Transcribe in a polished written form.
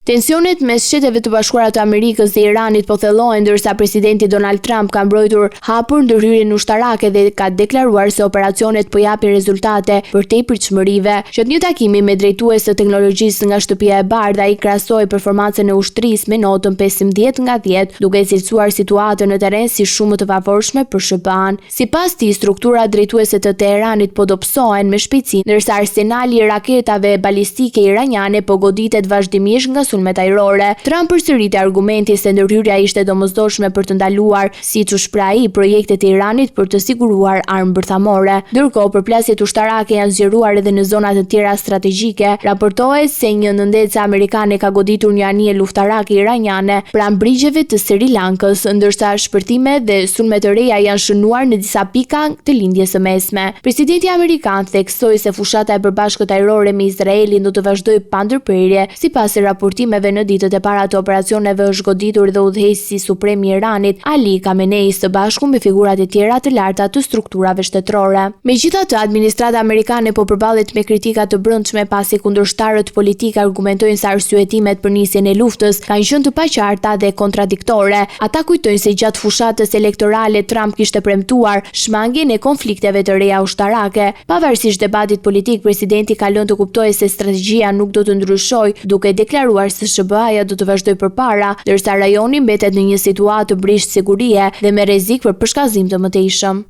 Tensionet mes Shteteve të Bashkuara të Amerikës dhe Iranit po thellohen ndërsa presidenti Donald Trump ka mbrojtur hapur ndërhyrjen ushtarake dhe ka deklaruar se operacionet po japin rezultate përtej pritshmërive. Gjatë një takimi me drejtues të teknologjisë nga Shtëpia e Bardhë, ai krahasoi performancën e ushtrisë me notën 15 nga 10, duke e cilësuar situatën në terren si shumë më të favorshme për SHBA-në. Sipas tij, strukturat drejtuese të Teheranit po dobësohen me shpejtësi, ndërsa arsenali i raketave balistike iraniane po goditet vazhdimisht nga sulmet ajrore. Trump përsëriti argumentin se ndërhyrja ishte e domosdoshme për të ndaluar, siç u shpreh ai, projektet e Iranit për të siguruar armë bërthamore. Ndërkohë, përplasjet ushtarake janë zgjeruar edhe në zona të tjera strategjike. Raportohet se një nëndetëse amerikane ka goditur një anije luftarake iraniane pranë brigjeve të Sri Lankës, ndërsa shpërthime dhe sulme të reja janë shënuar në disa pika të Lindjes së Mesme. Presidenti amerikan theksoi se fushata e përbashkët ajrore me Izraelin do të vazhdojë pa ndërprerje. Sipas raportimeve, në ditët e para të operacioneve është goditur dhe udhëheqësi suprem i Iranit, Ali Khamenei, së bashku me figurat e tjera të larta të strukturave shtetërore. Megjithatë, administrata amerikane po përballet me kritika të brendshme pasi kundërshtarët politikë argumentojnë se arsyetimet për nisjen e luftës kanë qenë të paqarta dhe kontradiktore. Ata kujtojnë se gjatë fushatës elektorale Trump kishte premtuar shmangien e konflikteve të reja ushtarake. Pavarësisht debatit politik, presidenti ka lënë të kuptohej se strategjia nuk do të ndryshojë, duke deklaruar se SHBA-ja do të vazhdojë përpara, ndërsa rajoni mbetet në një situatë të brishtë sigurie dhe me rrezik për përshkallëzim të mëtejshëm.